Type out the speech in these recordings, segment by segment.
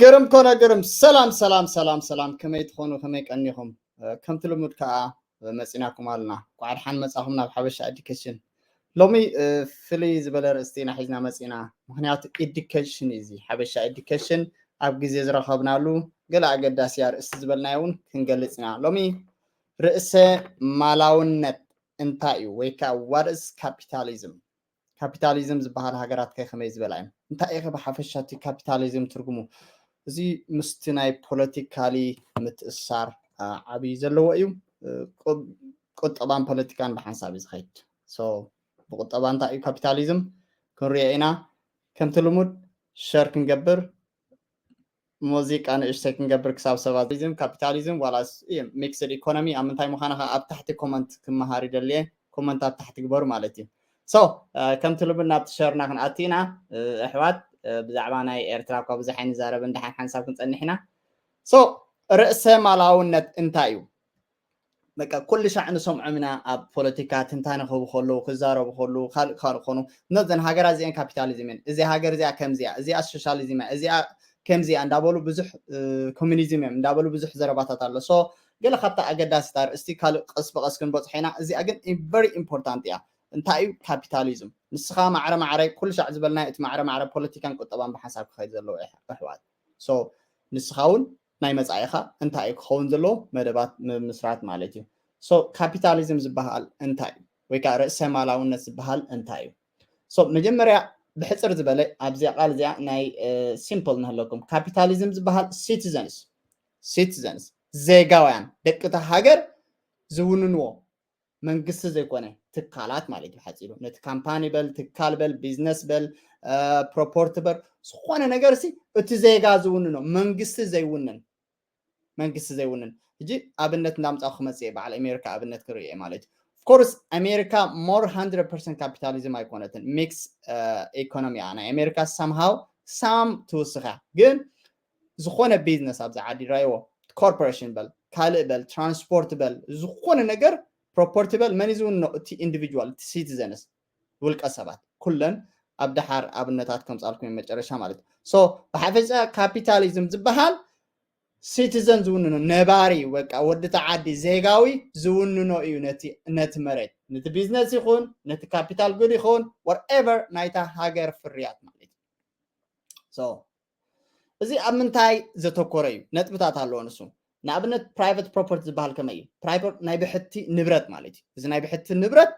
ግርም ኮነ ግርም። ሰላም ሰላም ሰላም ሰላም፣ ከመይ ትኾኑ? ከመይ ቀኒኹም? ከምቲ ልሙድ ከዓ መፂናኩም ኣለና። ኳዕ ደሓን መፃኹም ናብ ሓበሻ ኤዱኬሽን። ሎሚ ፍልይ ዝበለ ርእስቲ ኢና ሒዝና መፂና። ምክንያቱ ኤዱኬሽን እዩ፣ እዚ ሓበሻ ኤዱኬሽን ኣብ ግዜ ዝረኸብናሉ ገለ ኣገዳሲ ኣርእስቲ ዝበልናዮ እውን ክንገልፅ ኢና። ሎሚ ርእሰ ማላውነት እንታይ እዩ ወይ ከዓ what is capitalism? ካፒታሊዝም ዝበሃል ሃገራት ከ ከመይ ዝበላ እየን? እንታይ እዩ ከ ብሓፈሻ እቲ ካፒታሊዝም ትርጉሙ? እዚ ምስቲ ናይ ፖለቲካሊ ምትእሳር ዓብዪ ዘለዎ እዩ። ቁጠባን ፖለቲካን ብሓንሳብ እዩ ዝኸይድ። ብቁጠባ እንታይ እዩ ካፒታሊዝም ክንሪኦ ኢና። ከምቲ ልሙድ ሸር ክንገብር ሙዚቃ ንእሽተይ ክንገብር ክሳብ ሰባት ም ካፒታሊዝም ዋላ ሚክስድ ኢኮኖሚ ኣብ ምንታይ ምዃኑ ኣብ ታሕቲ ኮመንት ክመሃር ይደልየ። ኮመንት ኣብ ታሕቲ ግበሩ ማለት እዩ። ሶ ከምቲ ልሙድ ናብቲ ሸርና ክንኣቲ ኢና። ኣሕዋት፣ ብዛዕባ ናይ ኤርትራ እኳ ብዙሕ ኣይንዛረብ፣ እንድሓን ሓንሳብ ክንፀንሕ ኢና። ሶ ርእሰ ማላውነት እንታይ እዩ? በቃ ኩሉ ሻዕ ንሰምዖም ኢና ኣብ ፖለቲካ ትንታነ ክህቡ ከለዉ፣ ክዛረቡ ከለዉ፣ ካልእ ካልእ ክኾኑ። ነዘን ሃገራት እዚአን ካፒታሊዝም እየን፣ እዚ ሃገር እዚኣ ከምዚኣ፣ እዚኣ ሶሻሊዝም እያ፣ እዚኣ ከምዚኣ እንዳበሉ ብዙሕ ኮሚኒዝም እዮም እንዳበሉ ብዙሕ ዘረባታት ኣሎ። ሶ ገለ ካብታ ኣገዳሲት ኣርእስቲ ካልእ ቀስ ብቐስ ክንበፅሖ ኢና። እዚኣ ግን ቨሪ ኢምፖርታንት እያ። እንታይ እዩ ካፒታሊዝም? ንስኻ ማዕረ ማዕረ ኩሉ ሻዕ ዝበልናዮ እቲ ማዕረ ማዕረ ፖለቲካን ቁጠባን ብሓንሳብ ክኸይድ ዘለዎ ኣሕዋት። ሶ ንስኻ እውን ናይ መጻኢኻ እንታይ እዩ ክኸውን ዘለዎ መደባት ምምስራት ማለት እዩ። ሶ ካፒታሊዝም ዝበሃል እንታይ እዩ? ወይ ከዓ ርእሰ ማላውነት ዝበሃል እንታይ እዩ? ሶ መጀመርያ ብሕፅር ዝበለ ኣብዚኣ ቃል እዚኣ ናይ ሲምፕል ንህለኩም። ካፒታሊዝም ዝበሃል ሲቲዘንስ፣ ሲቲዘንስ ዜጋውያን ደቂ እታ ሃገር ዝውንንዎ መንግስቲ ዘይኮነ ትካላት ማለት እዩ። ሓፂሩ ነቲ ካምፓኒ በል ትካል በል ቢዝነስ በል ፕሮፖርቲ በል ዝኾነ ነገር ሲ እቲ ዜጋ ዝውንኖ መንግስቲ ዘይውንን መንግስቲ ዘይውንን። ሕጂ ኣብነት እንዳምፃ ክመፅእ በዓል ኣሜሪካ ኣብነት ክርኢ ማለት እዩ። ኦፍኮርስ ኣሜሪካ ሞር hundred percent ካፒታሊዝም ኣይኮነትን፣ ሚክስ ኢኮኖሚ እያ ናይ ኣሜሪካ። ሳምሃው ሳም ትውስኻ ግን ዝኾነ ቢዝነስ ኣብዚ ዓዲ ራይዎ ኮርፖሬሽን በል ካልእ በል ትራንስፖርት በል ዝኾነ ነገር ፕሮፖርቲ በል መን እዩ ዝውንኖ? እቲ ኢንዲቪጁዋል፣ እቲ ሲቲዘንስ፣ ውልቀ ሰባት ኩለን ኣብ ደሓር ኣብነታት ከምፃልኩም መጨረሻ ማለት እዩ። ሶ ብሓፈሻ ካፒታሊዝም ዝበሃል ሲቲዘን ዝውንኖ ነባሪ በቃ ወዲ ተዓዲ ዜጋዊ ዝውንኖ እዩ። ነቲ ነቲ መሬት ነቲ ቢዝነስ ይኹን ነቲ ካፒታል ጉድ ይኹን whatever ናይታ ሃገር ፍርያት ማለት እዩ። ሶ እዚ ኣብ ምንታይ ዘተኮረ እዩ? ነጥብታት ኣለዎ ንሱ። ንኣብነት ፕራይቨት ፕሮፐርቲ ዝበሃል ከመይ እዩ? ፕራይቨት ናይ ብሕቲ ንብረት ማለት እዩ። እዚ ናይ ብሕቲ ንብረት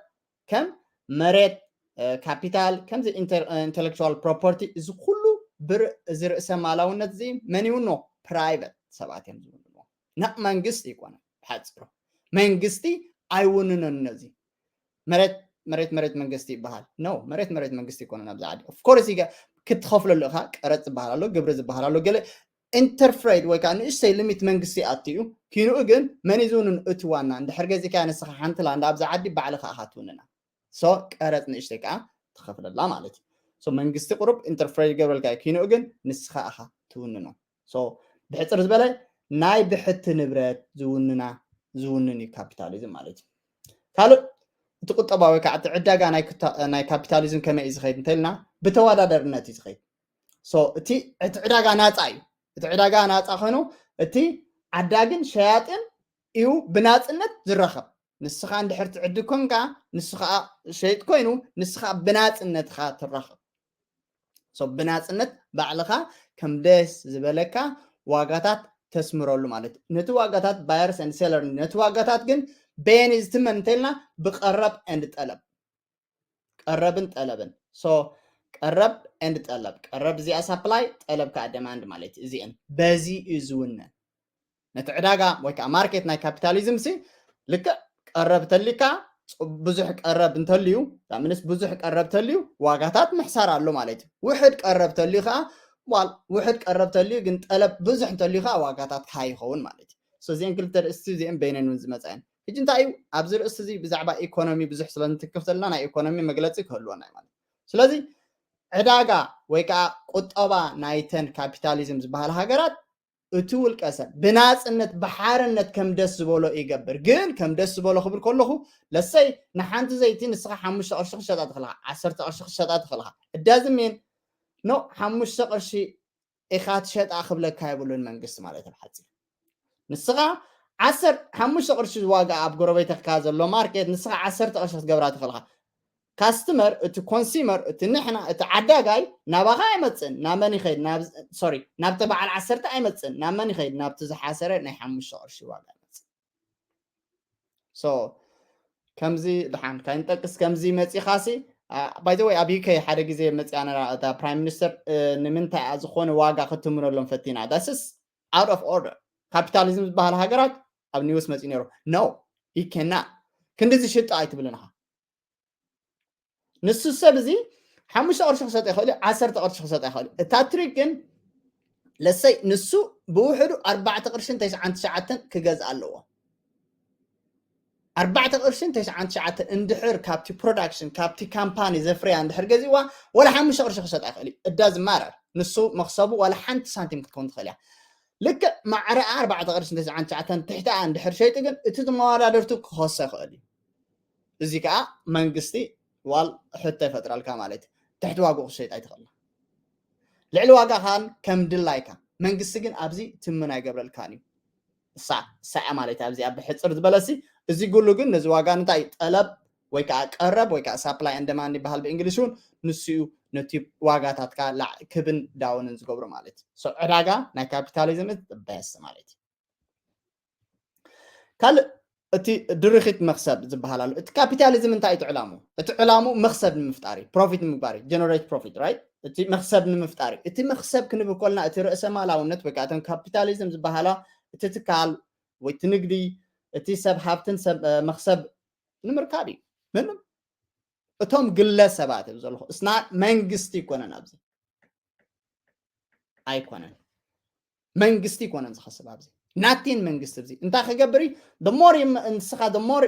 ከም መሬት፣ ካፒታል፣ ከምዚ ኢንተሌክቹዋል ፕሮፐርቲ፣ እዚ ኩሉ እዚ ርእሰ ማላውነት እዚ መን ይውኖ? ፕራይቨት ሰባት እዮም ዝውንዎ። ናብ መንግስቲ ይኮነ። ብሓፂሩ መንግስቲ ኣይውንነን ነዚ። መሬት መሬት መሬት መንግስቲ ይበሃል ነው። መሬት መሬት መንግስቲ ይኮነ ኣብዚ ዓዲ። ኦፍኮርስ ክትኸፍለሉ ኢኻ። ቀረፅ ዝበሃል ኣሎ፣ ግብሪ ዝበሃል ኣሎ፣ ገለ ኢንተርፍሬድ ወይ ከዓ ንእሽተይ ሊሚት መንግስቲ ኣትዩ ኪንኡ ግን መን እዩ ዝውንን? እቲ ዋና። እንድሕር ገዚእካያ ንስኻ ሓንቲ ላንድ ኣብዛ ዓዲ ባዕልኻ ኢኻ ትውንና። ሶ ቀረፅ ንእሽተይ ከዓ ትኸፍለላ ማለት እዩ። ሶ መንግስቲ ቁሩብ ኢንተርፍሬድ ይገብረልካ እዩ፣ ኪንኡ ግን ንስኻ ኢኻ ትውንኖ። ሶ ብሕፅር ዝበለ ናይ ብሕቲ ንብረት ዝውንና ዝውንን እዩ ካፒታሊዝም ማለት እዩ። ካልእ እቲ ቁጠባ ወይ ከዓ እቲ ዕዳጋ ናይ ካፒታሊዝም ከመይ እዩ ዝኸይድ እንተልና ብተወዳዳርነት እዩ ዝኸይድ። ሶ እቲ እቲ ዕዳጋ ናፃ እዩ። እቲ ዕዳጋ ናፃ ኮይኑ እቲ ዓዳግን ሸያጥን እዩ ብናፅነት ዝረኸብ። ንስኻ እንድሕር ትዕድግ ኮንካ ንሱ ከዓ ሸይጥ ኮይኑ ንስኻ ብናፅነትካ ትራኸብ። ሶ ብናፅነት ባዕልኻ ከም ደስ ዝበለካ ዋጋታት ተስምረሉ ማለት እዩ። ነቲ ዋጋታት buyers and seller ነቲ ዋጋታት ግን በየን እዩ ዝትመን እንተልና ብቀረብ and ጠለብ ቀረብን ጠለብን። ሶ ቀረብ and ጠለብ፣ ቀረብ እዚኣ ሳፕላይ፣ ጠለብ ከዓ ደማንድ ማለት እዩ። እዚአን በዚ እዩ ዝውነን። ነቲ ዕዳጋ ወይ ከዓ ማርኬት ናይ ካፒታሊዝም ሲ ልክዕ ቀረብ ተሊካ ብዙሕ ቀረብ እንተልዩ ምንስ ብዙሕ ቀረብ ተልዩ ዋጋታት ምሕሳር ኣሎ ማለት እዩ። ውሕድ ቀረብ ተልዩ ከዓ ውሕድ ቀረብ ተልዩ ግን ጠለብ ብዙሕ እንተልዩ ከዓ ዋጋታት ሃይ ይኸውን ማለት እዩ። እዚአን ክልተ ርእስቲ እዚአን በይነን እውን ዝመፃ እየን። ሕጂ እንታይ እዩ ኣብዚ ርእስቲ እዚ ብዛዕባ ኢኮኖሚ ብዙሕ ስለ ንትክፍ ዘለና ናይ ኢኮኖሚ መግለፂ ክህልወና እዩ ማለት እዩ። ስለዚ ዕዳጋ ወይ ከዓ ቁጠባ ናይተን ካፒታሊዝም ዝበሃል ሃገራት እቲ ውልቀ ሰብ ብናፅነት ብሓርነት ከም ደስ ዝበሎ ይገብር። ግን ከም ደስ ዝበሎ ክብል ከለኹ ለሰይ ንሓንቲ ዘይቲ ንስኻ ሓሙሽተ ቅርሺ ክሸጣ ትኽእልኻ፣ ዓሰርተ ቅርሺ ክሸጣ ትኽእልኻ። እዳዝሜን ኖ ሓሙሽተ ቅርሺ ኢኻ ትሸጣ ክብለካ የብሉን መንግስቲ ማለት እዩ። ብሓፂር ንስኻ ዓሰርተ ሓሙሽተ ቅርሺ ዋጋ ኣብ ጎረቤትካ ዘሎ ማርኬት ንስኻ ዓሰርተ ቅርሺ ክትገብራ ትኽእልካ። ካስትመር፣ እቲ ኮንሱመር፣ እቲ ንሕና፣ እቲ ዓዳጋይ ናባኻ ኣይመፅእን። ናብ መን ይኸይድ? ሶሪ፣ ናብቲ በዓል ዓሰርተ ኣይመፅእን። ናብ መን ይኸይድ? ናብቲ ዝሓሰረ ናይ ሓሙሽተ ቅርሺ ዋጋ ይመፅእ። ሶ ከምዚ ድሓን ካይንጠቅስ ከምዚ መፂኻሲ ባይዘወይ ኣብ ዩከ ሓደ ግዜ መፅያ ነራ እታ ፕራይም ሚኒስተር ንምንታይ ዝኾነ ዋጋ ክትምረሎም ፈቲና ዳስስ out of order ካፒታሊዝም ዝበሃል ሃገራት ኣብ ኒውስ መፂ ነይሩ no you cannot ክንዲ ዝሽጡ ኣይትብልን ኢኻ ንሱ ሰብ እዚ ሓሙሽተ ቅርሺ ክሰጥ ይኽእል እዩ ዓሰርተ ቅርሺ ክሰጥ ይኽእል እዩ እታ ትሪክ ግን ለሰይ ንሱ ብውሕዱ ኣርባዕተ ቅርሽን ተስዓን ትሽዓተን ክገዝእ ኣለዎ ኣርባዕተ ቅርሽን ተስዓን ትሽዓተን እንድሕር ካብቲ ፕሮዳክሽን ካብቲ ካምፓኒ ዘፍርያ እንድሕር ገዚእዋ ወላ ሓሙሽተ ቅርሺ ክሰጥ ኣይኽእል እዩ እዳ ዝማረር ንሱ መክሰቡ ዋላ ሓንቲ ሳንቲም ክትከውን ትኽእል እያ ልክዕ ማዕረ ኣርባዕተ ቅርሽን ተስዓን ትሽዓተን ትሕቲ እንድሕር ሸይጡ ግን እቲ መወዳደርቱ ክኸሶ ይኽእል እዩ እዚ ከዓ መንግስቲ ዋል ሕቶ ይፈጥረልካ ማለት እዩ ትሕቲ ዋግኡ ክሸይጥ ኣይትኽእልና ልዕሊ ዋጋኻን ከም ድላይካ መንግስቲ ግን ኣብዚ ትምን ኣይገብረልካን እዩ እሳ እሳያ ማለት ኣብዚ ኣብ ብሕፅር ዝበለሲ እዚ ጉሉ ግን ነዚ ዋጋ እንታይ ጠለብ ወይ ከዓ ቀረብ ወይ ከዓ ሳፕላይ እንደማን ይበሃል ብእንግሊሽ እውን ንሱ እዩ ነቲ ዋጋታትካ ክብን ዳውንን ዝገብሩ ማለት እዩ ዕዳጋ ናይ ካፒታሊዝም በስ ማለት እዩ ካልእ እቲ ድርኺት መክሰብ ዝበሃል ኣሎ እቲ ካፒታሊዝም እንታይ እቲ ዕላሙ እቲ ዕላሙ መክሰብ ንምፍጣር እዩ ፕሮፊት ንምግባር እዩ ጀነሬት ፕሮፊት ራይት እቲ መክሰብ ንምፍጣር እዩ እቲ መክሰብ ክንብል ከልና እቲ ርእሰ ማላውነት ወይ ከዓ እተን ካፒታሊዝም ዝበሃላ እቲ ትካል ወይ እቲ ንግዲ እቲ ሰብ ሃብትን ሰብ መክሰብ ንምርካብ እዩ ምንም እቶም ግለሰባት እዮም ዘለኹ እስና መንግስቲ ይኮነን ኣብዚ ኣይኮነን መንግስቲ ይኮነን ዝኸስብ ኣብዚ ናቴን መንግስቲ እዚ እንታይ ክገብር እዩ ደሞር ንስኻ ደሞር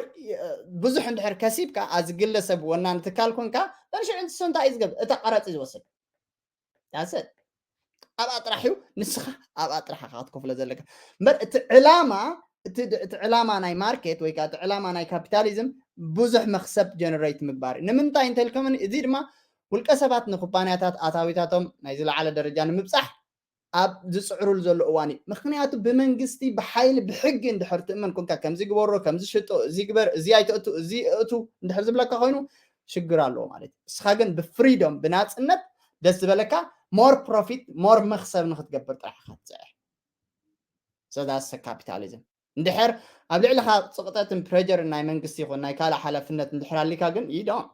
ብዙሕ እንድሕር ከሲብካ ኣዚ ግለሰብ ወናን ትካል ኮንካ ንሽዑ ንሱ እንታይ እዩ ዝገብር እታ ቀረፂ ዝወስድ ዳሰት ኣብኣ ጥራሕ እዩ ንስኻ ኣብኣ ጥራሕ ክትከፍሎ ዘለካ እምበር እቲ ዕላማ እቲ ዕላማ ናይ ማርኬት ወይ ከዓ እቲ ዕላማ ናይ ካፒታሊዝም ብዙሕ መክሰብ ጀነሬት ምግባር እዩ ንምንታይ እንተልከምኒ እዚ ድማ ውልቀ ሰባት ንኩባንያታት ኣታዊታቶም ናይ ዝለዓለ ደረጃ ንምብፃሕ ኣብ ዝፅዕሩሉ ዘሎ እዋን እዩ ምክንያቱ ብመንግስቲ ብሓይሊ ብሕጊ እንድሕር ትእመን ኮንካ ከምዚ ግበሮ ከምዚ ሽጦ እዚ ግበር እዚ ኣይተእቱ እዚ እእቱ እንድሕር ዝብለካ ኮይኑ ሽግር ኣለዎ ማለት እዩ እስኻ ግን ብፍሪዶም ብናፅነት ደስ ዝበለካ more profit more መክሰብ ንክትገብር ጥራሕ ኢኻ ትፅዕር so that's capitalism እንድሕር ኣብ ልዕልኻ ፅቕጠትን ፕሬጀርን ናይ መንግስቲ ይኹን ናይ ካልእ ሓላፍነት እንድሕር ኣሊካ ግን you don't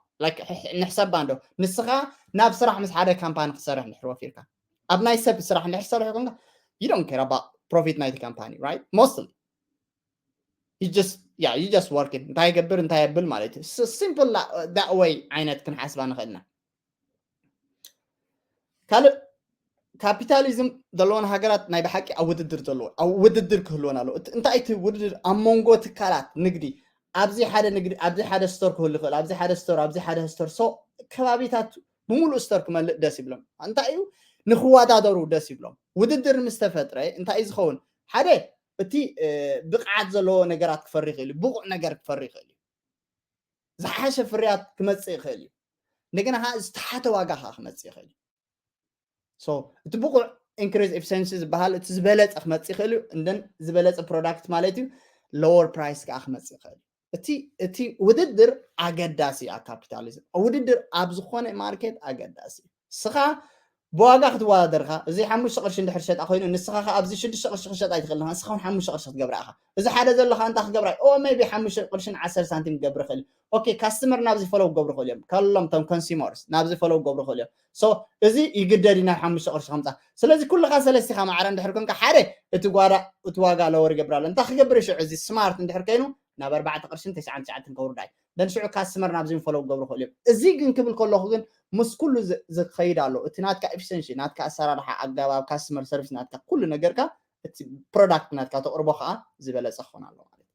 ንሕሰባ እንዶ ንስኻ ናብ ስራሕ ምስ ሓደ ካምፓኒ ክሰርሕ እንድሕር ወፊርካ ኣብ ናይ ሰብ ስራሕ እንድሕር ትሰርሕ ኮንካ you don't care about profit ናይቲ ካምፓኒ right mostly you just yeah you just working እንታይ ይገብር እንታይ የብል ማለት እዩ simple that way ዓይነት ክንሓስባ ንኽእልና ካልእ ካፒታሊዝም ዘለዎን ሃገራት ናይ ብሓቂ ኣብ ውድድር ዘለዎ ኣብ ውድድር ክህልወን ኣለዎ እንታይ እቲ ውድድር ኣብ መንጎ ትካላት ንግዲ ኣብዚ ሓደ ንግዲ ኣብዚ ሓደ ስቶር ክህሉ ይኽእል ኣብዚ ሓደ ስቶር ኣብዚ ሓደ ስቶር so ከባቢታት ብምሉእ ስቶር ክመልእ ደስ ይብሎም እንታይ እዩ ንክወዳደሩ ደስ ይብሎም ውድድር ምስ ተፈጥረ እንታይ እዩ ዝኸውን ሓደ እቲ ብቕዓት ዘለዎ ነገራት ክፈሪ ይኽእል እዩ ብቑዕ ነገር ክፈሪ ይኽእል እዩ ዝሓሸ ፍርያት ክመፅእ ይኽእል እዩ እንደገና ከዓ ዝተሓተ ዋጋ ከዓ ክመፅእ ይኽእል እዩ so እቲ ብቑዕ increase efficiency ዝበሃል እቲ ዝበለፀ ክመፅእ ይኽእል እዩ እንደን ዝበለፀ product ማለት እዩ lower price ከዓ ክመፅእ ይኽእል እዩ እቲ እቲ ውድድር ኣገዳሲ እዩ ኣብ ካፒታሊዝም ውድድር ኣብ ዝኾነ ማርኬት ኣገዳሲ እዩ ስኻ ብዋጋ ክትወዳደርካ እዚ ሓሙሽተ ቅርሺ እንድሕር ሸጣ ኮይኑ ንስኻ ከ ኣብዚ ሽዱሽተ ቅርሺ ክሸጣ ኣይትኽእል ንኻ ንስኻ ሓሙሽተ ቅርሺ ክትገብራ ኢኻ እዚ ሓደ ዘለኻ እንታይ ክገብራ ኦ maybe ሓሙሽተ ቅርሽን ዓሰርተ ሳንቲም ክገብር ይኽእል ኦኬ ካስተመር ናብዚ ፈለው ክገብሩ ይኽእሉ እዮም ከሎም ቶም consumers ናብዚ ፈለው ክገብሩ ይኽእሉ እዮም so እዚ ይግደድ እዩ ናብ ሓሙሽተ ቅርሺ ከምፃ ስለዚ ኩልኻ ሰለስቲኻ ማዕረ እንድሕር ኮንካ ሓደ እቲ ጓዳ እቲ ዋጋ lower ይገብር ኣሎ እንታይ ክገብር ሽዑ እዚ smart እንድሕር ኮይኑ ናብ ኣርባዕተ ቅርሽን ተስዓን ትሽዓተን ከውርዳ እዩ then ሽዑ ካስተመር ናብዚ follow ክገብሩ ክእሉ እዮም እዚ ግን ክብል ከለኹ ግን ምስ ኩሉ ዝኸይድ ኣሎ እቲ ናትካ efficiency ናትካ ኣሰራርሓ ኣገባብ customer service ናትካ ኩሉ ነገርካ እቲ product ናትካ ተቕርቦ ከዓ ዝበለፀ ክኾን ኣሎ ማለት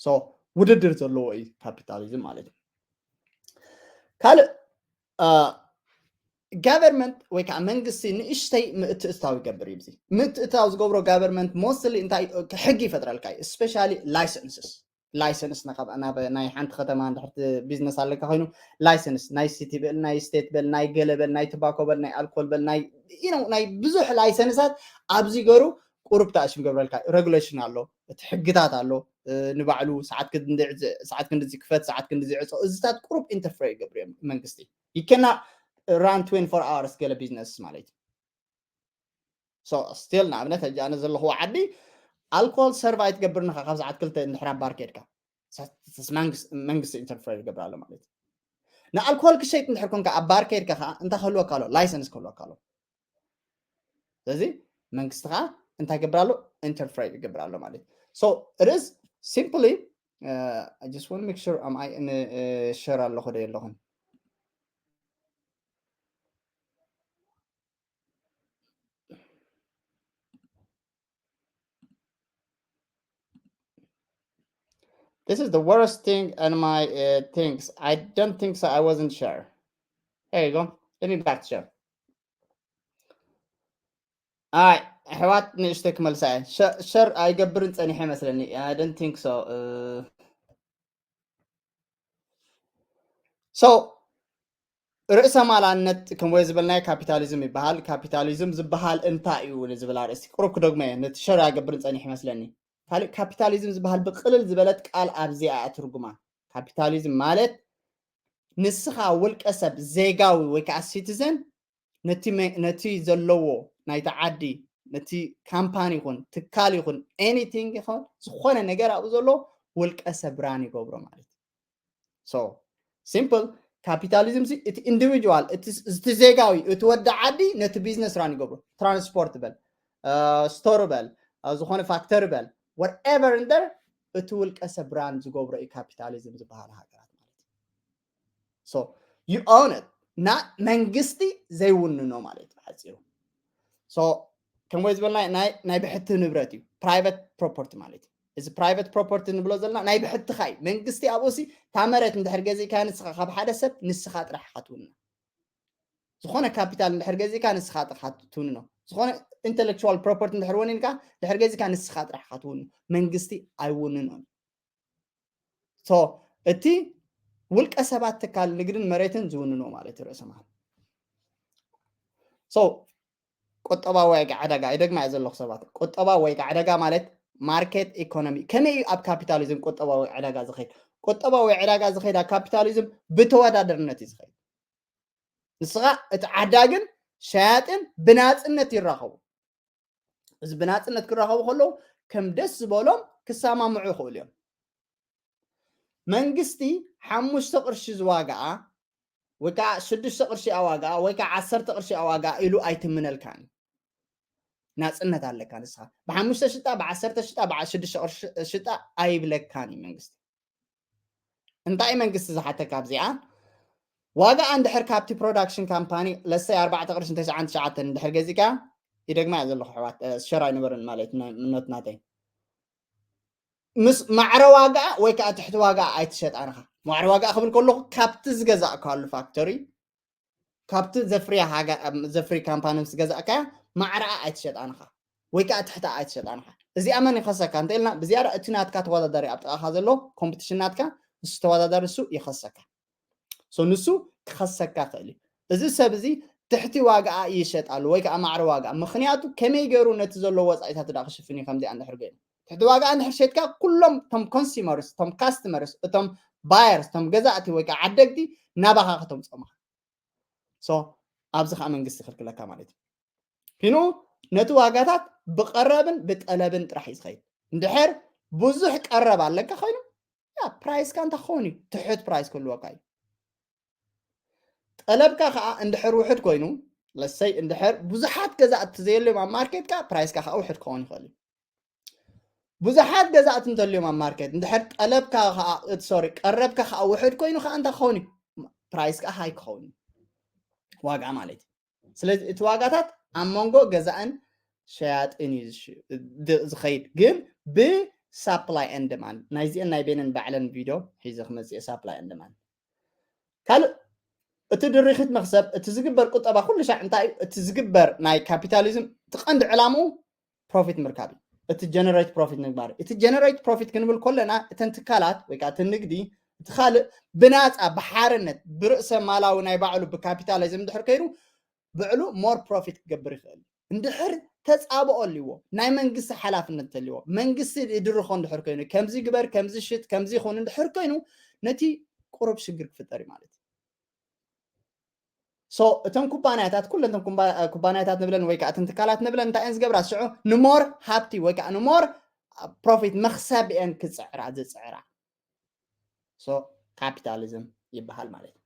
so ውድድር ዘለዎ እዩ ካፒታሊዝም ማለት እዩ ካልእ government ወይ ከዓ መንግስቲ ንእሽተይ ምእትእታው ይገብር እዩ ምእትእታው ዝገብሮ government mostly እንታይ ሕጊ ይፈጥረልካ እዩ especially licenses ላይሰንስ ናብ ናይ ሓንቲ ከተማ እንድሕር ቢዝነስ ኣለካ ኮይኑ ላይሰንስ ናይ ሲቲ በል ናይ ስቴት በል ናይ ገለ በል ናይ ትባኮ በል ናይ ኣልኮል በል ናይ ናይ ብዙሕ ላይሰንሳት ኣብዚ ገሩ ቁሩብ ተኣሽም ገብረልካ ሬጉሌሽን ኣሎ፣ እቲ ሕግታት ኣሎ። ንባዕሉ ሰዓት ክንዲ ክፈት ሰዓት ክንዲ ዝዕፆ እዚታት ቁሩብ ኢንተርፌር ይገብሩ እዮም መንግስቲ። You cannot run twenty-four hours ገለ ቢዝነስ ማለት እዩ። So still ንኣብነት ሕጂ ኣነ ዘለኹዎ ዓዲ ኣልኮል ሰርቭ ኣይትገብርን ኢኻ ካብ ሰዓት ክልተ እንድሕር ኣብ ባር ከድካ መንግስቲ ኢንተርፌር ይገብር ኣሎ ማለት እዩ። ንኣልኮል ክሸይጥ እንድሕር ኮንካ ኣብ ባር ከድካ ከዓ እንታይ ክህልወካ ኣሎ? ላይሰንስ ክህልወካ ኣሎ። ስለዚ መንግስቲ ከዓ እንታይ ይገብር ኣሎ? ኢንተርፌር ይገብር ኣሎ ማለት እዩ። So it is simply I just want to make sure am I in share ኣለኹ ዶ የለኹን? This is the worst thing and my uh, things. I don't think so. I wasn't sure. There you go. Let me back share. ኣይ ኣሕዋት ንእሽተይ ክመልሳ እየ። ሸር ኣይገብርን ጸኒሐ መስለኒ። I don't think so. So ርእሰ ማላነት ከምወይ ዝበልናዮ ካፒታሊዝም ይበሃል። ካፒታሊዝም ዝበሃል እንታይ እዩ ንዝብል ኣርእስቲ ቅሩብ ክደግሞ እየ። ነቲ ሸር ኣይገብርን ጸኒሐ መስለኒ። ካልእ ካፒታሊዝም ዝበሃል ብቅልል ዝበለት ቃል ኣብዚኣ እያ ትርጉማ። ካፒታሊዝም ማለት ንስኻ ውልቀ ሰብ ዜጋዊ ወይ ከዓ ሲቲዘን ነቲ ዘለዎ ናይቲ ዓዲ ነቲ ካምፓኒ ይኹን ትካል ይኹን ኤኒቲንግ ይኹን ዝኾነ ነገር ኣብኡ ዘሎ ውልቀ ሰብ ራን ይገብሮ ማለት እዩ። So simple ካፒታሊዝም እቲ ኢንዲቪጁዋል እቲ ዜጋዊ እቲ ወዲ ዓዲ ነቲ ቢዝነስ ራን ይገብሮ። ትራንስፖርት በል ስቶር በል ዝኾነ ፋክተሪ በል whatever in there እቲ ውልቀ ሰብ ራን ዝገብሮ እዩ ካፒታሊዝም ዝበሃል ሃገራት ማለት እዩ። So you own it እና መንግስቲ ዘይውንኖ ማለት እዩ ሓፂሩ። So ከምወይ ዝበልና ናይ ብሕቲ ንብረት እዩ፣ ፕራይቨት ፕሮፐርቲ ማለት እዩ። እዚ ፕራይቨት ፕሮፐርቲ ንብሎ ዘለና ናይ ብሕትኻ እዩ። መንግስቲ ኣብኡሲ እታ መሬት እንድሕር ገዚእካ ንስኻ ካብ ሓደ ሰብ ንስኻ ጥራሕ ኢኻ ትውንኖ። ዝኾነ ካፒታል እንድሕር ገዚእካ ንስኻ ጥራሕ ኢኻ ትውንኖ። ዝኾነ ኢንተሌክቹዋል ፕሮፐርቲ እንድሕር ወኒንካ እንድሕር ገዚእካ ንስኻ ጥራሕ ኢኻ ትውንኖ። መንግስቲ ኣይውንኖን። So እቲ ውልቀ ሰባት ትካል ንግድን መሬትን ዝውንኖ ማለት እዩ ርእሰ ማል። So ቁጠባዊ ዋጋ ዕዳጋ ይደግማ እየ ዘለኹ ሰባት። ቁጠባዊ ዋጋ ዕዳጋ ማለት ማርኬት ኢኮኖሚ ከመይ እዩ ኣብ ካፒታሊዝም ቁጠባዊ ዕዳጋ ዝኸይድ? ቁጠባዊ ዕዳጋ ዝኸይድ ኣብ ካፒታሊዝም ብተወዳደርነት እዩ ዝኸይድ። ንስኻ እቲ ዓዳግን ሸያጥን ብናፅነት ይራኸቡ። እዚ ብናፅነት ክራኸቡ ከለዉ ከም ደስ ዝበሎም ክሰማምዑ ይኽእሉ እዮም። መንግስቲ ሓሙሽተ ቅርሺ ዝዋግኣ ወይ ከዓ ሽዱሽተ ቅርሺ ኣዋግኣ ወይ ከዓ ዓሰርተ ቅርሺ ኣዋግኣ ኢሉ ኣይትምነልካን እዩ። ናፅነት ኣለካ ንስኻ። ብሓሙሽተ ሽጣ፣ ብዓሰርተ ሽጣ፣ ብሽዱሽተ ቅርሺ ሽጣ ኣይብለካን እዩ መንግስቲ። እንታይ መንግስቲ ዝሓተካ ኣብዚኣ? ዋጋ እንድሕር ካብቲ ፕሮዳክሽን ካምፓኒ ለሰይ ኣርባዕተ ቅርሽን ተስዓን ትሽዓተን እንድሕር ገዚእካ ይደግማ እያ ዘለኹ ኣሕዋት ሸር ኣይነበርን ማለት ምኖት ናተይ ምስ ማዕረ ዋጋ ወይ ከዓ ትሕቲ ዋጋ ኣይትሸጣን ኢኻ። ማዕረ ዋጋ ክብል ከለኹ ካብቲ ዝገዛእካሉ ፋክተሪ ካብቲ ዘፍርያ ዘፍሪ ካምፓኒ ምስ ገዛእካያ ማዕረኣ ኣይትሸጣን ኢኻ ወይ ከዓ ትሕታ ኣይትሸጣን ኢኻ። እዚኣ መን ይኸሰካ እንተኢልና ብዝያዳ እቲ ናትካ ተወዳዳሪ ኣብ ጥቓኻ ዘሎ ኮምፒቲሽን ናትካ ንሱ ተወዳዳሪ ንሱ ይኸሰካ። ንሱ ክኸሰካ ክእል እዩ። እዚ ሰብ እዚ ትሕቲ ዋጋኣ ይሸጣሉ ወይ ከዓ ማዕረ ዋጋ ምክንያቱ ከመይ ገይሩ ነቲ ዘለዎ ወፃኢታት ዳ ክሽፍን እዩ ከምዚኣ እንድሕር ገይሩ ትሕቲ ዋጋ እንድሕር ሸጥካ ኩሎም ቶም ኮንሱመርስ ቶም ካስተመርስ እቶም ባየርስ ቶም ገዛእቲ ወይ ከዓ ዓደግቲ ናባኻ ከተምፅኦም ኢኻ። ኣብዚ ከዓ መንግስቲ ይኽልክለካ ማለት እዩ። ኪኑ ነቲ ዋጋታት ብቀረብን ብጠለብን ጥራሕ እዩ ዝኸይድ። እንድሕር ብዙሕ ቀረብ ኣለካ ኮይኑ ያ ፕራይስካ እንታይ ክኸውን እዩ? ትሑት ፕራይስ ክህልወካ እዩ። ጠለብካ ከዓ እንድሕር ውሕድ ኮይኑ ለሰይ እንድሕር ብዙሓት ገዛእቲ ዘየለዮም ኣብ ማርኬትካ ፕራይስካ ከዓ ውሕድ ክኸውን ይኽእል እዩ። ብዙሓት ገዛእቲ እንተልዮም ኣብ ማርኬት እንድሕር ጠለብካ ከዓ ሶሪ ቀረብካ ከዓ ውሕድ ኮይኑ ከዓ እንታይ ክኸውን እዩ? ፕራይስ ከዓ ሃይ ክኸውን እዩ ዋጋ ማለት እዩ። ስለዚ እቲ ዋጋታት ኣብ መንጎ ገዛእን ሸያጥን እዩ ዝኸይድ ግን ብሳፕላይ ኤንድ ዲማንድ ናይዚአን ናይ ቤነን ባዕለን ቪድዮ ሒዘ ክመፅእ ሳፕላይ ኤንድ ዲማንድ ካልእ እቲ ድሪኺት መክሰብ እቲ ዝግበር ቁጠባ ኩሉ ሻዕ እንታይ እዩ እቲ ዝግበር ናይ ካፒታሊዝም እቲ ቀንዲ ዕላምኡ ፕሮፊት ምርካብ እዩ። እቲ generate profit ምግባር። እቲ generate profit ክንብል ከለና እተን ትካላት ወይ ከዓ እቲ ንግዲ እቲ ካልእ ብናፃ ብሓርነት ብርእሰ ማላዊ ናይ ባዕሉ ብካፒታሊዝም እንድሕር ከይኑ ብዕሉ more profit ክገብር ይኽእል። እንድሕር ተፃብኦ ኣልዎ ናይ መንግስቲ ሓላፍነት ተልዎ መንግስቲ ይድርኾ እንድሕር ኮይኑ ከምዚ ግበር ከምዚ ሽጥ ከምዚ ይኹን እንድሕር ኮይኑ ነቲ ቁሩብ ሽግር ክፍጠር እዩ ማለት እዩ። So እተን ኩባንያታት ኩለን ኩባንያታት ንብለን ወይ ከዓ እተን ትካላት ንብለን እንታይ እየን ዝገብራ ሽዑ ንሞር ሃብቲ ወይ ከዓ ንሞር ፕሮፊት መክሰብ እየን ክፅዕራ ዝፅዕራ። So ካፒታሊዝም ይበሃል ማለት እዩ።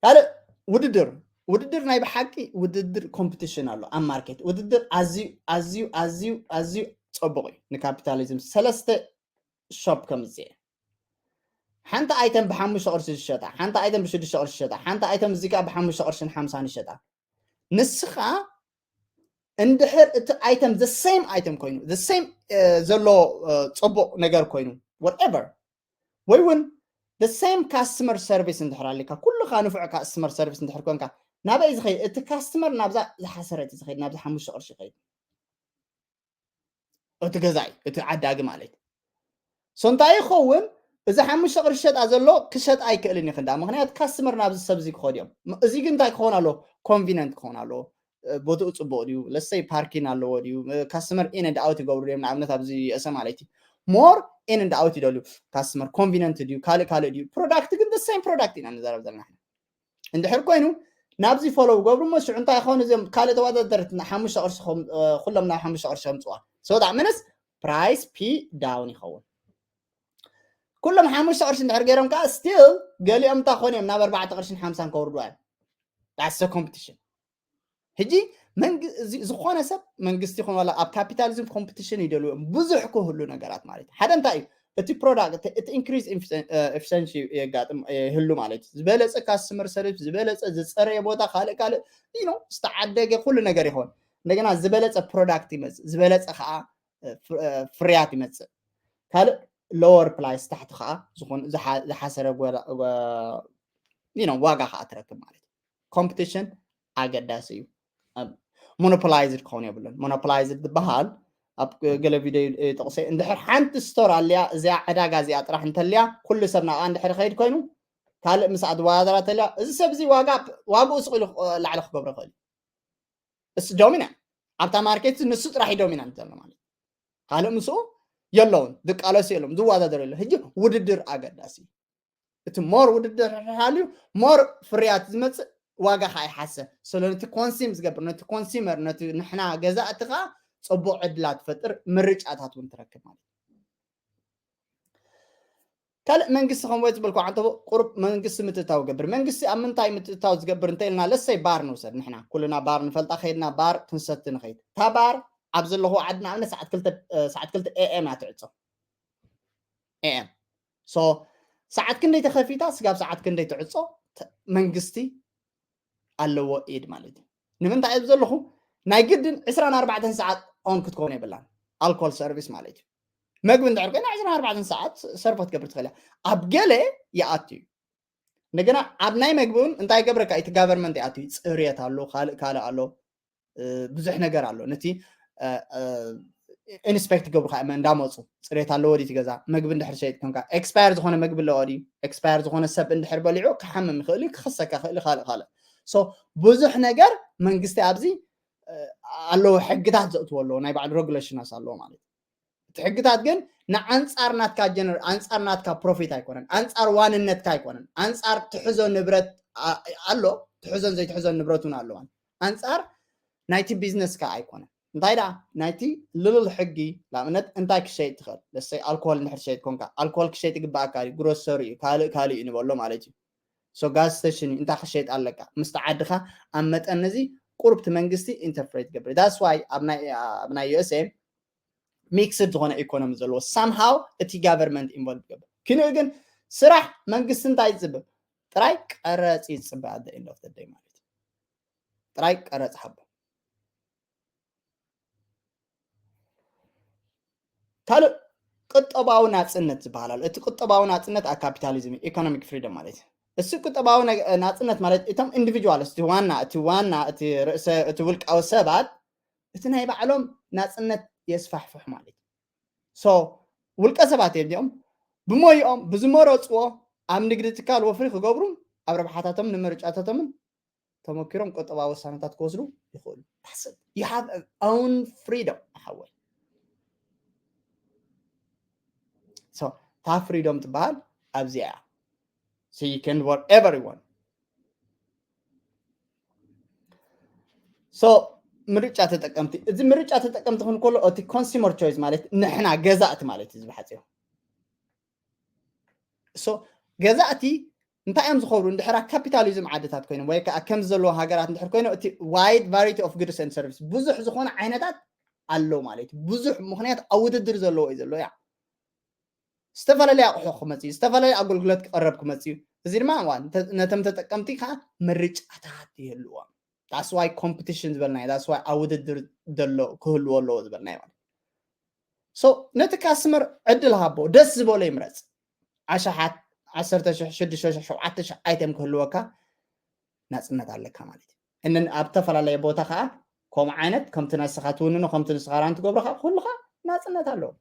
ካልእ ውድድር ውድድር ናይ ብሓቂ ውድድር ኮምፒቲሽን ኣሎ ኣብ ማርኬት ውድድር ኣዝዩ ኣዝዩ ኣዝዩ ኣዝዩ ፀቡቕ እዩ ንካፒታሊዝም ሰለስተ ሾፕ ከምፅእ ሓንቲ ኣይተም ብሓሙሽተ ቅርሺ ዝሸጣ ሓንቲ ኣይተም ብሽዱሽተ ቅርሺ ዝሸጣ ሓንቲ ኣይተም እዚ ከዓ ብሓሙሽተ ቅርሽን ሓምሳን ይሸጣ ንስኻ እንድሕር እቲ ኣይተም the same item ኮይኑ the same ዘሎ ፅቡቅ ነገር ኮይኑ whatever ወይ እውን the same customer service እንድሕር ኣለካ ኩልካ ንፉዕ customer service እንድሕር ኮንካ ናበይ ዝኸይድ እቲ ካስተመር ናብዛ ዝሓሰረት ዝኸይድ ናብዛ ሓሙሽተ ቅርሺ ይኸይድ እቲ ገዛኢ እቲ ዓዳጊ ማለት so እንታይ ይኸውን እዚ ሓሙሽተ ቅርሺ ሸጣ ዘሎ ክሸጥ ኣይክእልን ይኽንዳ ምክንያቱ ካስተመር ናብዚ ሰብ እዚ ክኸድ እዮም እዚ ግን እንታይ ክኸውን ኣለዎ ኮንቪነንት ክኸውን ኣለዎ ቦትኡ ፅቡቅ ድዩ ለሰይ ፓርኪን ኣለዎ ድዩ ካስተመር in and out ይገብሩ ድዮም ንኣብነት ኣብዚ ዩኤሰ ማለት እዩ more in and out ይደልዩ ካስተመር ኮንቪነንት ድዩ ካልእ ካልእ ድዩ ፕሮዳክት ግን the same product ኢና ንዛረብ ዘለና እንድሕር ኮይኑ ናብዚ ፎሎው ገብሩ እሞ ሽዑ እንታይ ይኸውን እዚኦም ካልእ ተወዳደርቲ ሓሙሽተ ቅርሺ ኩሎም ናብ ሓሙሽተ ቅርሺ ከምፅዋ so that means price P down ይኸውን ኩሎም ሓሙሽተ ቅርሺ እንድሕር ገይሮም ከዓ still ገሊኦም እንታይ ክኾኑ እዮም ናብ ኣርባዕተ ቅርሽን ሓምሳን ከውርዱ እዮም that's competition ሕጂ ዝኾነ ሰብ መንግስቲ ይኹን ዋላ ኣብ ካፒታሊዝም ኮምፒቲሽን ይደልዎም ብዙሕ ክህሉ ነገራት ማለት ሓደ እንታይ እዩ እቲ ፕሮዳክት እቲ increase efficiency የጋጥም ይህሉ ማለት እዩ ዝበለፀ customer service ዝበለፀ ዝፀረየ ቦታ ካልእ ካልእ ዝተዓደገ ኩሉ ነገር ይኸውን እንደገና ዝበለፀ ፕሮዳክት ይመፅእ ዝበለፀ ከዓ ፍርያት ይመፅእ ካልእ lower price ታሕቲ ከዓ ዝኾን ዝሓሰረ ዋጋ ከዓ ትረክብ ማለት እዩ competition ኣገዳሲ እዩ monopolized ክኸውን የብሉን monopolized ዝበሃል ኣብ ገለ ቪድዮ ጠቕሰ እንድሕር ሓንቲ ስቶር ኣልያ እዚኣ ዕዳጋ እዚኣ ጥራሕ እንተልያ ኩሉ ሰብ ናብኣ እንድሕር ከይድ ኮይኑ ካልእ ምስኣ ዝወዳደራ ተልያ እዚ ሰብ እዚ ዋጋ ዋግኡ ስቕ ኢሉ ላዕሊ ክገብሮ ይኽእል እዩ እስ ዶሚናንት ኣብታ ማርኬት ንሱ ጥራሕ ዶሚናንት ዘሎ ማለት ካልእ ምስኡ የለውን ዝቃለሱ የሎም ዝወዳደር የለ ሕጂ ውድድር ኣገዳሲ እቲ ሞር ውድድር ሓልዩ ሞር ፍርያት ዝመፅእ ዋጋ ከዓ ይሓሰ ስለ ነቲ ኮንሲም ዝገብር ነቲ ኮንሲመር ነቲ ንሕና ገዛእቲ ከዓ ፅቡቅ ዕድላት ትፈጥር ምርጫታት እውን ትረክብ ማለት ካልእ መንግስቲ ከምወ ዝበልኩ ዓንተ ቁሩብ መንግስቲ ምትእታው ገብር መንግስቲ ኣብ ምንታይ ምትእታው ዝገብር እንተ ኢልና ለሰይ ባር ንውሰድ ንሕና ኩልና ባር ንፈልጣ ከይድና ባር ክንሰቲ ንኸይድ እታ ባር ኣብ ዘለኹ ዓዲ ንኣብነት ሰዓት ክልተ ሰዓት ክልተ ኤኤም እያ ትዕፆ ኤኤም so ሰዓት ክንደይ ተኸፊታ ስጋብ ሰዓት ክንደይ ትዕፆ መንግስቲ ኣለዎ ኢድ ማለት እዩ ንምንታይ እብ ዘለኹ ናይ ግድን ዕስራን ኣርባዕተን ሰዓት ኦን ክትከውን የብላን ኣልኮል ሰርቪስ ማለት እዩ መግቢ እንድሕር ኮይና ዕስራን ኣርባዕተን ሰዓት ሰርፎ ትገብር ትኽእል ኣብ ገለ ይኣቱ እዩ እንደገና ኣብ ናይ መግቢ እውን እንታይ ገብረካ እቲ ጋቨርንመንት ይኣቱ እዩ ፅርየት ኣሎ ካልእ ካልእ ኣሎ ብዙሕ ነገር ኣሎ ነቲ ኢንስፔክት ገብሩካ እመ እንዳመፁ ፅሬት ኣለዎ ድቲ ገዛ ምግቢ እንድሕር ሸይጥ ኮንካ ኤክስፓየር ዝኾነ ምግቢ ኣለዎ ድዩ ኤክስፓየር ዝኾነ ሰብ እንድሕር በሊዑ ክሓምም ይኽእል እዩ ክኸሰካ ክእል ካልእ ካልእ ብዙሕ ነገር መንግስቲ ኣብዚ ኣለዎ ሕግታት ዘእትዎ ኣለዎ ናይ ባዕሉ ሬጉሌሽናስ ኣለዎ ማለት እቲ ሕግታት ግን ንኣንፃር ናትካ ጀነር ኣንፃር ናትካ ፕሮፊት ኣይኮነን ኣንፃር ዋንነትካ ኣይኮነን ኣንፃር ትሕዞ ንብረት ኣሎ ትሕዞን ዘይትሕዞን ንብረት እውን ኣለዋን ኣንፃር ናይቲ ቢዝነስ ከዓ ኣይኮነን እንታይ ደኣ ናይቲ ልሉል ሕጊ ንኣብነት እንታይ ክሸይጥ ትኽእል ለሰይ ኣልኮል እንድሕር ትሸይጥ ኮንካ ኣልኮል ክሸይጥ ይግባኣካ እዩ ግሮሰሪ እዩ ካልእ ካልእ እዩ ንበሎ ማለት እዩ so ጋዝ ስቴሽን እዩ እንታይ ክሸይጥ ኣለካ ምስቲ ዓድኻ ኣብ መጠን ነዚ ቁርብቲ መንግስቲ ኢንተርፕሬት ገብር that's why ኣብ ናይ USA ሚክስድ ዝኾነ ኢኮኖሚ ዘለዎ somehow እቲ ጋቨርንመንት ኢንቮልቭ ገብር ክንኡ ግን ስራሕ መንግስቲ እንታይ ይፅብብ ጥራይ ቀረፅ ይፅበ at the end of the day ማለት ጥራይ ቀረፅ ሃቦ ካልእ ቁጠባዊ ናፅነት ዝበሃል ኣሎ እቲ ቁጠባዊ ናፅነት ኣብ ካፒታሊዝም ኢኮኖሚክ ፍሪደም ማለት እዩ እሱ ቁጠባዊ ናፅነት ማለት እቶም ኢንዲቪጁዋል እቲ ዋና እቲ ዋና እቲ ርእሰ እቲ ውልቃዊ ሰባት እቲ ናይ ባዕሎም ናፅነት የስፋሕፍሑ ማለት እዩ። So ውልቀ ሰባት እዮም እዚኦም፣ ብሞይኦም ብዝመረፅዎ ኣብ ንግዲ ትካል ወፍሪ ክገብሩ፣ ኣብ ረብሓታቶም ንምርጫታቶምን ተመኪሮም ቁጠባዊ ውሳነታት ክወስዱ ይኽእሉ። You have own freedom ሓወይ። So እታ ፍሪዶም ትበሃል ኣብዚኣ እያ። So you can work everyone። So ምርጫ ተጠቀምቲ፣ እዚ ምርጫ ተጠቀምቲ ክንከሎ እቲ consumer choice ማለት ንሕና ገዛእቲ ማለት እዩ። ዝብሓፅዮ so ገዛእቲ እንታይ እዮም ዝኸብሩ? እንድሕራ ካፒታሊዝም ዓድታት ኮይኖም ወይ ከዓ ከም ዘለዎ ሃገራት እንድሕር ኮይኖም እቲ wide variety of goods and service ብዙሕ ዝኾነ ዓይነታት ኣሎ ማለት እዩ። ብዙሕ ምክንያት ኣብ ውድድር ዘለዎ እዩ ዘሎ። ያ ዝተፈላለየ ኣቑሑ ክመፅእ እዩ፣ ዝተፈላለየ ኣገልግሎት ክቐረብ ክመፅእ እዩ። እዚ ድማ ነቶም ተጠቀምቲ ከዓ ምርጫታት ይህልዎም። That's why competition ዝበልናዮ፣ that's why ኣብ ውድድር ዘሎ ክህልዎ ኣለዎ ዝበልናዮ ማለት። So ነቲ ካስተመር ዕድል ሃቦ፣ ደስ ዝበሎ ይምረፅ። ኣሽሓት ዓሰርተ ሽሕ ሽዱሽተ ሽሕ ሸውዓተ ሽሕ ኣይተም ክህልወካ ናፅነት ኣለካ ማለት እዩ። እንን ኣብ ዝተፈላለየ ቦታ ከዓ ከምኡ ዓይነት ከምቲ ንስኻ ትውንኖ ከምቲ ንስኻ ራን ትገብሮ ከዓ ኩሉ ከዓ ናፅነት ኣለዎ።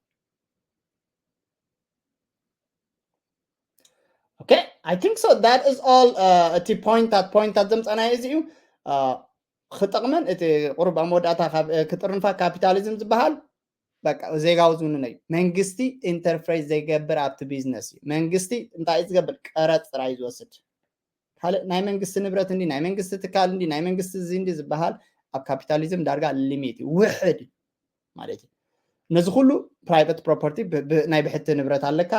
Okay, I think so. That is all. እቲ ፖይንታት ፖይንታት ዘምፀናዮ እዚ እዩ። ክጠቕመን እቲ ቁሩብ ኣብ መወዳእታ ክጥርንፋ ካፒታሊዝም ዝበሃል በቃ ዜጋዊ ዝውንነ እዩ። መንግስቲ ኢንተርፌስ ዘይገብር ኣብቲ ቢዝነስ እዩ። መንግስቲ እንታይ እዩ ዝገብር? ቀረፅ ጥራይ እዩ ዝወስድ። ካልእ ናይ መንግስቲ ንብረት እንዲ ናይ መንግስቲ ትካል እንዲ ናይ መንግስቲ እዚ እንዲ ዝበሃል ኣብ ካፒታሊዝም ዳርጋ ሊሚት እዩ፣ ውሕድ እዩ ማለት እዩ። ነዚ ኩሉ ፕራይቨት ፕሮፐርቲ ናይ ብሕቲ ንብረት ኣለካ።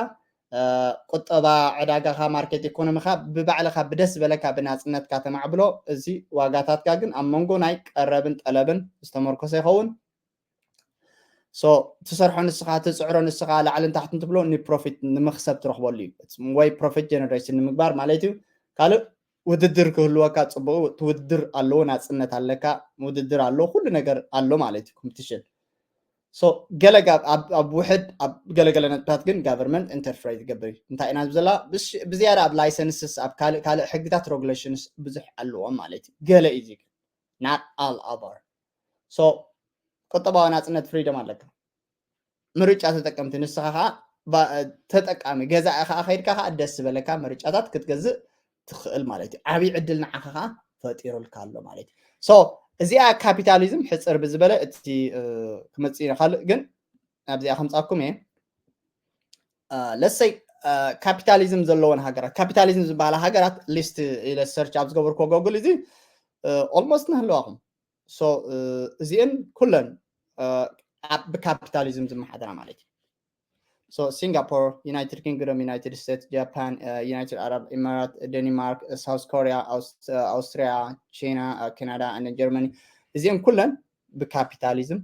ቁጠባ ዕዳጋኻ ማርኬት ኢኮኖሚኻ ብባዕልኻ ብደስ ዝበለካ ብናፅነትካ ተማዕብሎ። እዚ ዋጋታትካ ግን ኣብ መንጎ ናይ ቀረብን ጠለብን ዝተመርኮሰ ይኸውን። So ትሰርሖ ንስኻ ትፅዕሮ ንስኻ ላዕልን ታሕትን ትብሎ ንፕሮፊት ንምክሰብ ትረኽበሉ እዩ ወይ ፕሮፊት ጀነሬሽን ንምግባር ማለት እዩ። ካልእ ውድድር ክህልወካ ፅቡቅ ውድድር ኣለዎ፣ ናፅነት ኣለካ፣ ውድድር ኣለዎ፣ ኩሉ ነገር ኣሎ ማለት እዩ። ኮምፒቲሽን so ገለ ኣብ ውሕድ ኣብ ገለገለ ነጥብታት ግን ጋቨርንመንት ኢንተርፌር ይገብር እዩ። እንታይ ኢና ዝብዘላ ብዝያዳ ኣብ ላይሰንስስ ኣብ ካልእ ካልእ ሕግታት ሬጉሌሽንስ ብዙሕ ኣለዎም ማለት እዩ። ገለ እዩ ግን not all over። So ቁጠባዊ ናፅነት ፍሪደም ኣለካ። ምርጫ ተጠቀምቲ ንስኻ ከዓ ተጠቃሚ ገዛኢ ከዓ ከይድካ ከዓ ደስ ዝበለካ ምርጫታት ክትገዝእ ትኽእል ማለት እዩ። ዓብዪ ዕድል ንዓኻ ከዓ ፈጢሩልካ ኣሎ ማለት እዩ። So እዚኣ ካፒታሊዝም ሕፅር ብዝበለ እቲ ክመፅእ ካልእ ግን ናብዚኣ ከምፃኩም እየ። ለሰይ ካፒታሊዝም ዘለወን ሃገራት ካፒታሊዝም ዝበሃላ ሃገራት ሊስት ኢለ ሰርች ኣብ ዝገበርኩ ጎግል እዚ ኦልሞስት ንህለዋኹም። So እዚአን ኩለን ብካፒታሊዝም ዝመሓደራ ማለት እዩ። So ሲንጋፖር፣ ዩናይትድ ኪንግዶም፣ ዩናይትድ ስቴትስ፣ ጃፓን፣ ዩናይትድ ኣረብ ኢማራት፣ ዴንማርክ፣ ሳውስ ኮሪያ፣ ኣውስትሪያ፣ ቻይና፣ ካናዳ፣ ጀርመኒ እዚአን ኩለን ብካፒታሊዝም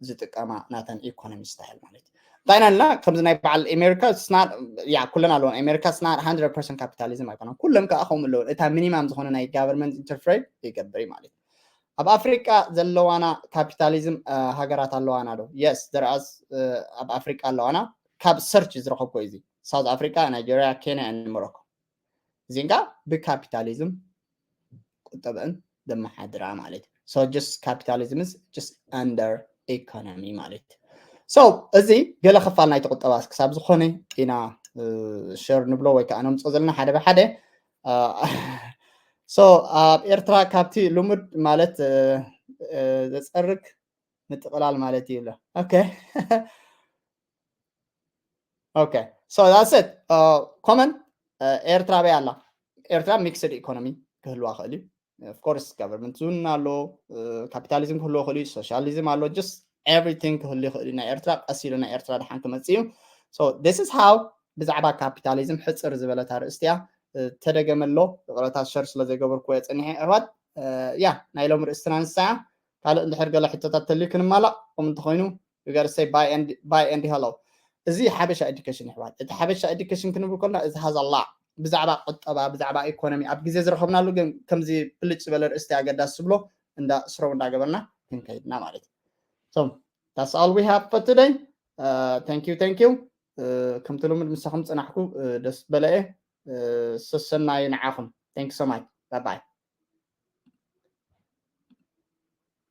ዝጥቀማ ናተን ኢኮኖሚ ስታይል ማለት እዩ። እንታይ ኢና ኢልና ከምዚ ናይ በዓል ኣሜሪካ ያ ኩለን ኣለዎን ኣሜሪካ ስና hundred percent ካፒታሊዝም ኣይኮነን። ኩለን ከዓ ከምኡ ኣለውን። እታ ሚኒማም ዝኾነ ናይ ጋቨርንመንት ኢንተርፌር ይገብር እዩ ማለት እዩ። ኣብ ኣፍሪቃ ዘለዋና ካፒታሊዝም ሃገራት ኣለዋና ዶ? የስ ዘርኣስ ኣብ ኣፍሪቃ ኣለዋና። ካብ ሰርች ዝረኸብኮ እዚ ሳውት ኣፍሪቃ፣ ናይጀሪያ፣ ኬንያ፣ ሞሮኮ እዚን ከዓ ብካፒታሊዝም ቁጠበን ዘመሓድራ ማለት እዩ። So just capitalism is just under economy ማለት እዩ። So እዚ ገለ ክፋል ናይቲ ቁጠባ ክሳብ ዝኾነ ኢና ሸር ንብሎ ወይ ከዓ ነምፅኦ ዘለና ሓደ ብሓደ። So ኣብ ኤርትራ ካብቲ ልሙድ ማለት ዘፀርግ ምጥቕላል ማለት እዩ ይብሎ። Okay. Okay, so that's it. ኮመንት ኤርትራ በይ ኣላ? ኤርትራ ሚክስድ ኢኮኖሚ ክህልዋ ክእል እዩ። Of course government ዝውንና ኣሎ፣ ካፒታሊዝም ክህልዎ ክእል እዩ፣ ሶሻሊዝም ኣሎ፣ just everything ክህሉ ይኽእል እዩ። ናይ ኤርትራ ቀስ ኢሉ ናይ ኤርትራ ደሓን ክመፅእ እዩ። So this is how ብዛዕባ ካፒታሊዝም ሕፅር ዝበለት ኣርእስቲ እያ። ተደገመ ኣሎ፣ ይቕረታ ሸር ስለ ዘይገበርኩዎ እየ ፀኒሐ ኣሕዋት። ያ ናይ ሎም ርእስትና ንሳ እያ። ካልእ እንድሕር ገለ ሕቶታት ተልዩ ክንማላእ፣ ከምኡ እንተኾይኑ you gotta say bye and bye and hello። እዚ ሓበሻ ኤዱኬሽን ይሕዋት። እቲ ሓበሻ ኤዱኬሽን ክንብል ከልና እዚ has a lot ብዛዕባ ቁጠባ ብዛዕባ ኢኮኖሚ ኣብ ግዜ ዝረኸብናሉ ግን ከምዚ ብልጭ ዝበለ ርእስቲ ኣገዳሲ ዝብሎ እንዳ ስረው እንዳገበርና ክንከይድና ማለት እዩ። So that's all we have for today. Thank you, thank you. ከምቲ ልሙድ ምሳኹም ፅናሕኩ ደስ በለየ። ሰሰናዩ ንዓኹም። Thank you so much. Bye bye.